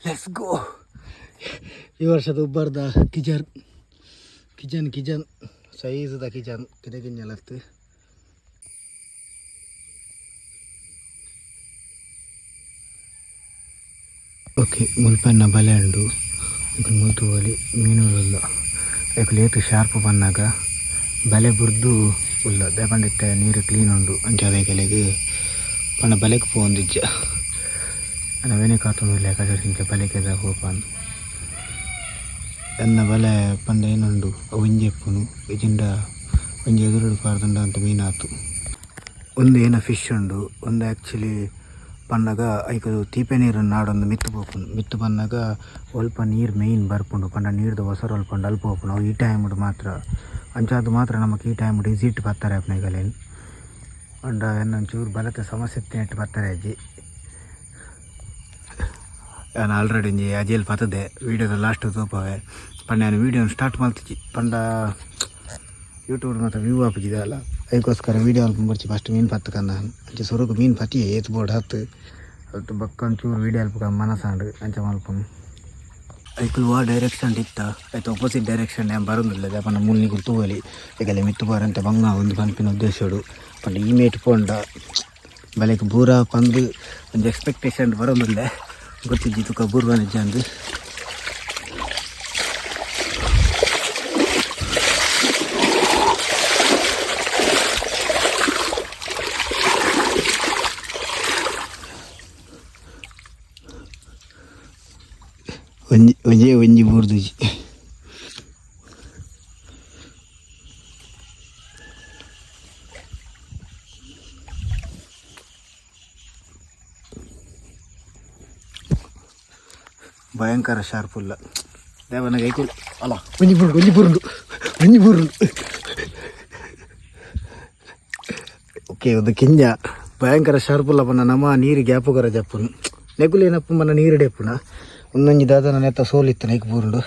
Let's go. ಈ ವರ್ಷದ ಉಬ್ಬರ್ದ ಕಿಜನ್ ಕಿಜನ್ ಕಿಜನ್ ಸೈಜ್ದ ಕಿಜನ್ ಕಿದೆ. Okay, ಮುಲ್ಪನ್ನ ಬಲೆ ಉಂಡು. ಮುಲ್ತುವಲಿ ಮೀನುಗಳುಲ್ಲ. ಐಕುಲು ಏತ್ ಶಾರ್ಪ್ ಪನ್ನಾಗ ಬಲೆ ಬುರ್ದು ಉಲ್ಲ. ದಾಯೆ ನೀರು ಕ್ಲೀನ್ ಉಂಡು. ಅಂಚಾದ ಐಕಲೆಗ್ ಪಂಡ ಬಲೆಕ್ ಪೋವೊಂದಿಜ್ಜ. ಅವೇನೆ ಕಾತೊಂದುಲ್ಲೆ ಕಜರ್ದಿಂಚ ಬಲೆಕೆದ ಪೋಪಂದ್. ಎನ್ನ ಬಲೆ ಪಂಡ ಏನುಂಡು, ಅವು ಒಂಜಿ ಇಪ್ಪುನು ಇಜಿಂಡ ಒಂಜಿ ಎದುರುಡು ಪಾಡ್ದಂಡ ಅಂತ ಮೀನಾತು. ಒಂದು ಏನ ಫಿಶ್ ಉಂಡು. ಒಂದು ಆ್ಯಕ್ಚುಲಿ ಪನ್ನಗ ಐಕ್ ತೀಪೆ ನೀರು ನಾಡೊಂದು ಮಿತ್ತು ಪೋಪುಂಡು. ಮಿತ್ತು ಪನ್ನಗ ಒಲ್ಪ ನೀರು ಮೇಯ್ನ್ ಬರ್ಪುಂಡು ಪಂಡ ನೀರ್ದ ಒಸರು ಒಲ್ಪ ಉಂಡು ಅಲ್ಪ ಪೋಪುಂಡು. ಅವು ಈ ಟೈಮ್ಡ್ ಮಾತ್ರ. ಅಂಚಾದ್ ಮಾತ್ರ ನಮಕ್ ಈ ಟೈಮ್ಡ್ ಈಸಿಟ್ ಪತ್ತಾರೆ ಆಪುನ ಐಕಲೆನ್. ಪಂಡ ಎನ್ನ ಒಂಚೂರು ಬಲತ ಸಮಸ್ಯೆ ಇತ್ತಿನೆಟ್ ಪತ್ತಾರೆ ಅಜ್ಜಿ. ನಾನು ಆಲ್ರೆಡಿ ಒಂಜಿ ಅಜೇಲ್ ಪತ್ತದೆ, ವೀಡಿಯೋದ ಲಾಸ್ಟ್ ತೋಪವೆ. ಪಂಡ ನಾನು ವೀಡಿಯೋನ ಸ್ಟಾರ್ಟ್ ಮಲ್ತಿಜಿ. ಪಂಡ ಯೂಟ್ಯೂಬ್ ಮಾತ್ರ ವ್ಯೂ ಆಪುಜಿದೆ ಅಲ್ಲ, ಅದಕ್ಕೋಸ್ಕರ ವೀಡಿಯೋ ಅಲ್ಪ ಬರ್ಚಿ. ಫಸ್ಟ್ ಮೀನು ಪತ್ತಕಂದ ಅಂಚೆ ಸುರುಕು ಮೀನು ಪತ್ತಿಯೆ ಏತ್ ಬೋರ್ಡ್ ಹತ್ತು ಅಲ್ತು ಬೊಕ್ಕ ಒಂಚೂರು ವೀಡಿಯೋ ಅಲ್ಪ ಮನಸಾಂಡ್ ಅಂಚ ಮಲ್ಪುನು. ಐಕುಲು ವಾ ಡೈರೆಕ್ಷನ್ ಇತ್ತ ಐತ ಅಪೋಸಿಟ್ ಡೈರೆಕ್ಷನ್ ಯಾನ್ ಬರೋದಿಲ್ಲ. ಪಂಡ ಮೂಲು ನಿಕುಲು ತೂವೊಲಿ, ಐಕಲೆ ಮಿತ್ತ್ ಪೋರಂತೆ ಬಂಗ ಒಂದು ಪನ್ಪಿನ ಉದ್ದೇಶಡು. ಪಂಡ ಈ ಮೇಟ್ ಪೋಂಡ ಬಲೆಕ್ ಬೂರ ಪಂದ್ ಒಂಜಿ ಎಕ್ಸ್ಪೆಕ್ಟೇಷನ್ ಬರೋದಿಲ್ಲ. ಗೊತ್ತಿಜ್ಜಿ ತುಕ ಬೂರ್ವ ನಿಜ ಅಂದ್. ಒಂಜಿ ಒಂಜೇ ಒಂಜಿ ಬೂರ್ದುಜಿ. ಭಯಂಕರ ಶಾರ್ಪ್ ಉಲ್ಲ. ದೇವನ ಕೈಕುಲು ಅಲ್ಲ, ಒಂಜಿ ಬೂರುಂಡು, ಒಂಜಿ ಬೂರುಂಡು, ಒಂಜಿ ಬೂರುಂಡು. ಓಕೆ, ಒಂದು ಕಿಂಜ ಭಯಂಕರ ಶಾರ್ಪ್ ಉಲ್ಲ. ಪನ್ನ ನಮ್ಮ ನೀರು ಗ್ಯಾಪು ಕರ ಜಪ್ಪುನು ನೆಕುಲು ಏನಪ್ಪ ಮನ್ನ ನೀರು ಡೆಪ್ಪುನ ಒಂದೊಂಜಿ ದಾದ ನೆತ್ತ ಸೋಲಿತ್ತು ನೈಕ್ ಬೂರುಂಡು.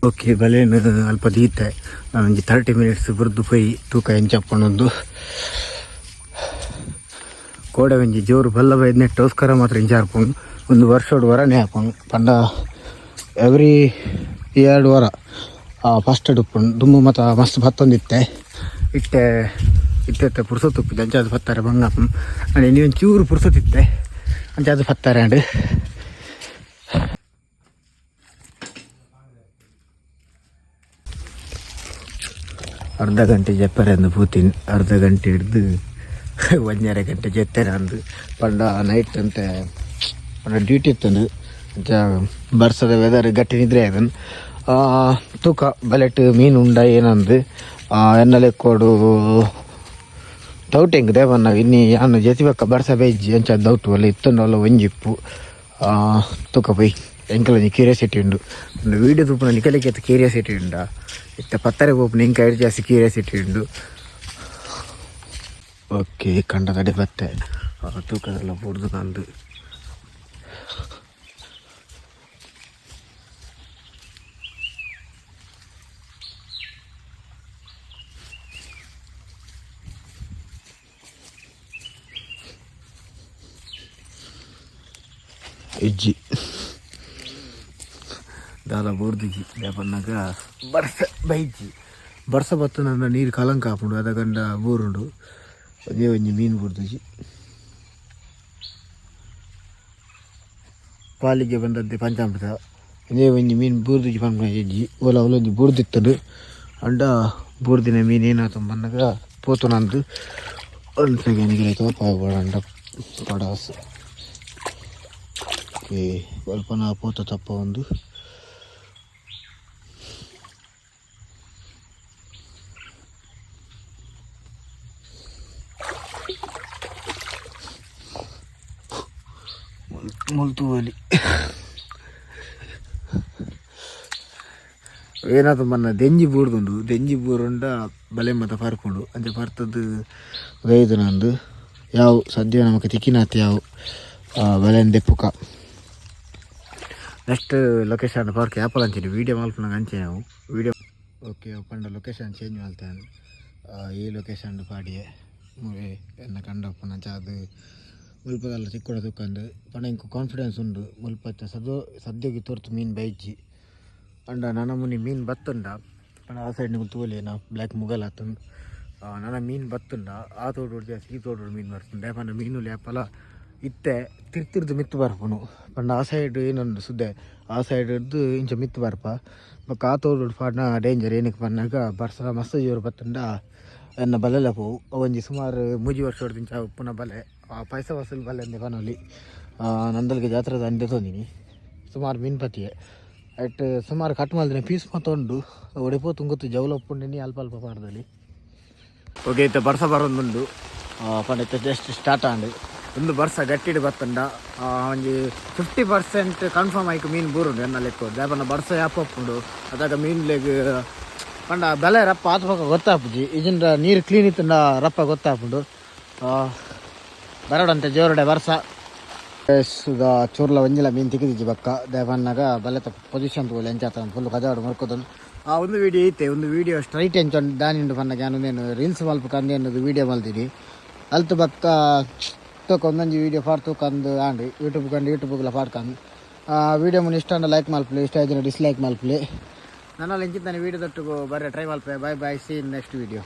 ಓಕೆ, ಬಲೇನು ಅಲ್ಪ ದೀತೆ. ನಾನೊಂಜಿ 30 ಮಿನಿಟ್ಸ್ ಬುರ್ದು ಪೋಯಿ ತೂಕ ಎಂಚಪ್ಪನೊಂದು. ಕೋಡೆ ಒಂಜಿ ಜೋರು ಬಲ್ಲ ಬೈದ್ ನೆಟ್ಟೋಸ್ಕರ ಮಾತ್ರ ಇಂಚ ಆರ್ಪುಂಡು. ಒಂದು ವರ್ಷೋಡು ವರನೇ ಆಪುಂಡು. ಪಂಡ ಎವ್ರಿ 2 ವಾರ ಫಸ್ಟ್ ಉಪ್ಪುಂಡು. ದುಂಬು ಮತ ಮಸ್ತ್ ಬತ್ತೊಂದಿತ್ತೆ. ಇತ್ತೆ ಇತ್ತೆ ಇತ್ತೆ ಪುರ್ಸೊತ್ತು ಉಪ್ಪಿದೆ. ಅಂಚಾದ್ ಪತ್ತಾರೆ ಬಂಗಾಪುಂಡು. ಅಂಡ್ ಇನಿ ಒಂಚೂರು ಪುರ್ಸೊತ್ತಿತ್ತೆ, ಅಂಚಾದ್ ಪತ್ತಾರೆ. ಅಂಡ್ ಅರ್ಧ ಗಂಟೆ ಜಪ್ಪರೆ ಅಂದು ಪೂತಿನ್. ಅರ್ಧ ಗಂಟೆ ಹಿಡ್ದು 1.5 ಗಂಟೆ ಜೆತ್ತೆರೆ ಅಂದು. ಪಂಡ ನೈಟ್ ಅಂತೆ ಪಂಡ ಡ್ಯೂಟಿ ಇತ್ತಂದು. ಅಂಚ ಬರ್ಸದ ವೆದರ್ ಗಟ್ಟಿ ನಿದ್ರೆ ಆಯ್ತನ್. ತೂಕ ಬಲೆಟ್ ಮೀನು ಉಂಡ ಏನಂದು ಎನ್ನ ಲೆಕ್ಕೋಡು ಡೌಟ್ ಹೆಂಗ್ ದೇವನ್ನ. ಇನ್ನಿ ಯಾನು ಜೆತಿ ಬಕ್ಕ ಬರ್ಸ ಬೇಜ್ಜಿ, ಅಂಚ ಡೌಟ್. ಒಲ್ಲ ಇತ್ತಂಡ ಒಲ್ಲ ಒಂಜಿಪ್ಪು. ತೂಕ ಪೋಯ್. ಎಂಕಲ ಒಂಜಿ ಕ್ಯೂರಿಯಾಸಿಟಿ ಉಂಡು. ಒಂದು ವೀಡಿಯೋ ತೂಪುನ ನಿಕಲಿಗೆ ಕ್ಯೂರಿಯಾಸಿಟಿ ಉಂಡ. ಇತ್ತೆ ಪತ್ತರೆ ಪೋಪುನ ಎಂಕ್ ಐಡ್ ಜಾಸ್ತಿ ಕ್ಯೂರಿಯಾಸಿಟಿ ಉಂಡು. ಓಕೆ, ಕಂಡದಡೆ ಬತ್ತೆ. ತೂಕದೆಲ್ಲ ಬುಡ್ದು ನಂದು ಇಜ್ಜಿ, ದಾಲ ಬೂರ್ದಿಜಿ. ಪನ್ನಗ ಬರ್ಸ ಬೈಜಿ. ಬರ್ಸ ಬತ್ತನ ನೀರು ಕಲಂಕ ಆಪುಂಡು. ಅದಗಂಡ ಬೂರುಂಡು. ಒಂಜೇ ಒಂಜಿ ಮೀನು ಬೂರ್ದಿಜಿ. ಪಾಲಿಗೆ ಬಂದದ್ದೆ ಪಂಚಾಮೃತ. ಒಂಜೇ ಒಂಜಿ ಮೀನು ಬೂರ್ದಿಜಿ ಪನ್ಪುನ ಇಜ್ಜಿ. ಓಲ ಒಲೊಂಜಿ ಬೂರ್ದಿತ್ತಂಡು. ಅಂಡ ಬೂರ್ದಿನ ಮೀನು ಏನಾಯ್ತು ಬಂದಾಗ ಪೋತು ನಂದು. ಒಂದು ಸೆಕೆಂಡ್ ತೋಪಾಗ ಪಡಾಸ್. ಓಕೆ, ಅಲ್ಪನ ಪೋತ ತಪ್ಪ ಒಂದು. ಮುಲ್ತುವಲಿ ಏನಾದ್ರು ಮನ್ನ ದೆಂಜಿ ಬೂರ್ದುಂಡು. ದೆಂಜಿ ಬೂರುಂಡ ಬಲೆ ಮತ ಪರ್ಪುಂಡು. ಅಂಚ ಪರ್ತದ್ದು ವೈದು ನಂದು. ಯಾವ ಸದ್ಯ ನಮಕ್ ತಿಕ್ಕಿನಾತ್ ಯಾವು ಬಲೆನ್ ದೆಪ್ಪುಕ. ನೆಕ್ಸ್ಟ್ ಲೊಕೇಶನ್ ಪಾರ್ಕ್ ಆಪಲ್ ಅಂಚನೆ ವೀಡಿಯೋ ಮಲ್ಪುನಾಗ ಅಂಚೆ ನಾವು ವೀಡಿಯೋ. ಓಕೆ, ಪಂಡ ಲೊಕೇಶನ್ ಚೇಂಜ್ ಮಲ್ತಾನು. ಈ ಲೊಕೇಶನ್ ಪಾಡಿಯೆ ಮುರೆ ಎನ್ನ ಕಂಡಪ್ಪನ. ಅಂಚ ಅದು ಮುಲ್ಪದಲ್ಲ ತಿಕ್ಕೊಡ ತೂಕಂದು ಪಂಡ ಎಂಕ್ ಕಾನ್ಫಿಡೆನ್ಸ್ ಉಂಡು. ಮುಲ್ಪ ಸದೋ ಸದ್ಯಗೆ ತೋರ್ತು ಮೀನು ಬೈಜಿ. ಅಂಡ ನನ ಮುನಿ ಮೀನು ಬತ್ತುಂಡ ಪಂಡ ಆ ಸೈಡ್ ನಿಕುಲು ತೂವೊಲಿ ಬ್ಲ್ಯಾಕ್ ಮುಗಲ್ ಆತುಂಡು. ನನ ಮೀನು ಬತ್ತುಂಡ ಆ ತೋಡು ಜಾಸ್ತಿ ಈ ತೋಡು ಮೀನು ಬರ್ಪುಂಡು. ಪಂಡ ಮೀನುಲು ಏಪಲ ಇತ್ತೆ ತಿರ್ತಿರ್ದು ಮಿತ್ತ್ ಬರ್ಪುನು. ಪಂಡ ಆ ಸೈಡ್ ಏನೊಂದು ಸುದ್ದೆ ಆ ಸೈಡ್ ಡ್ದು ಇಂಚ ಮಿತ್ತ್ ಬರ್ಪ. ಬೊಕ್ಕ ಆ ತೋಡು ಪಾಡ್ನ ಡೇಂಜರ್. ಏನಕ್ಕೆ ಪನ್ನಗ ಬರ್ಸ ಮಸ್ತ್ ಜೋರು ಬತ್ತುಂಡ ಎನ್ನ ಬಲೆಲ ಪೋವು. ಒಂಜಿ ಸುಮಾರು 3 ವರ್ಷ ಇಂಚ ಉಪ್ಪುನ ಬಲೆ, ಪೈಸೆ ವಸೂಲು ಬಲೆ ಅಂದೆ ಪನೊಲಿ. ನಂದಲ್ಗೆ ಜಾತ್ರೆದ ಅಂದೆ ತೊಂದಿನಿ ಸುಮಾರು ಮೀನು ಪತಿಯೆ. ಐಟ್ ಸುಮಾರು ಕಟ್ ಮಲ್ದಿನ ಪೀಸ್ ಮಾತ ಉಂಡು. ಒಡೆ ತುಂಗುತ್ತು ಜೌಲ ಉಪ್ಪುಂಡಿನಿ ಅಲ್ಪ ಅಲ್ಪ ಪಾಡ್ದಲ್ಲಿ. ಓಕೆ, ಇತ್ತೆ ಬರ್ಸ ಬರೊಂದುಂಡು. ಪಂಡ ಇತ್ತೆ ಜಸ್ಟ್ ಸ್ಟಾರ್ಟ್ ಆಂಡ್. ಒಂದು ಬರ್ಸ ಗಟ್ಟಿಡ್ ಬತ್ತಂಡ ಒಂಜಿ 50% ಕನ್ಫರ್ಮ್ ಆಯ್ಕು ಮೀನು ಬೂರುಂಡು ಎನ್ನ ಲೆಕ್ಕ. ದಾಯೆ ಬರ್ಸ ಯಾಪ ಉಪ್ಪುಂಡು ಅದಾಗ ಮೀನ್ಲೆಗ್ ಪಂಡ ಬಲೆ ರಪ್ಪ ಆತ ಪಕ್ಕ ಗೊತ್ತಾಪುಜಿ. ಇಜಿಂಡ ನೀರು ಕ್ಲೀನ್ ಇತ್ತಂಡ ರಪ್ಪ ಗೊತ್ತಾಪುಂಡು. ಬರಡಂತೆ ಜೋರುಡೆ ಬರ್ಸ. ಚೂರ್ಲ ಒಂಜಿಲ ಮೀನು ತಿಕ್ಕಿದಿಜ್ಜಿ ಬಕ್ಕ. ದಾಯೆ ಬಲೆತ ಪೊಸಿಷನ್ ತೂವೊಲಿ ಎಂಚಾತ ಫುಲ್ ಕಜಾವಡು ಮರ್ಕೋದನ್. ಆ ಒಂದು ವಿಡಿಯೋ ಐತೆ, ಒಂದು ವಿಡಿಯೋ ಸ್ಟ್ರೈಟ್ ಎಂಚ ದಾನಿಂಡು ಪನ್ನಗ ಯಾನು ರೀಲ್ಸ್ ಮಲ್ಪ ಕಂದೇನು ವಿಡಿಯೋ ಮಲ್ದಿನಿ. ಅಲ್ತು ಬಕ್ಕ ತೂಕ ಒಂದೊಂಜಿ ವಿಡಿಯೋ ಪಾಡ್ ತೂಕಂದು ಆಂಡ್ ಯೂಟ್ಯೂಬ್ ಕಂಡು ಯೂಟ್ಯೂಬ್ಲ ಪಾಡ್ಕಂದು. ವಿಡಿಯೋ ಮುನ್ ಇಷ್ಟ ಅಂಡ ಲೈಕ್ ಮಲ್ಪುಲೆ, ಇಷ್ಟ ಆಯ್ತು ಡಿಸ್ಲೈಕ್ ಮಲ್ಪುಲೆ. ನನ್ನ ಇಂಚಿತ್ತಾನೆ video ದೊಟ್ಟುಗು ಬರ್ರೆ try Malpe. Bye bye, see in next video.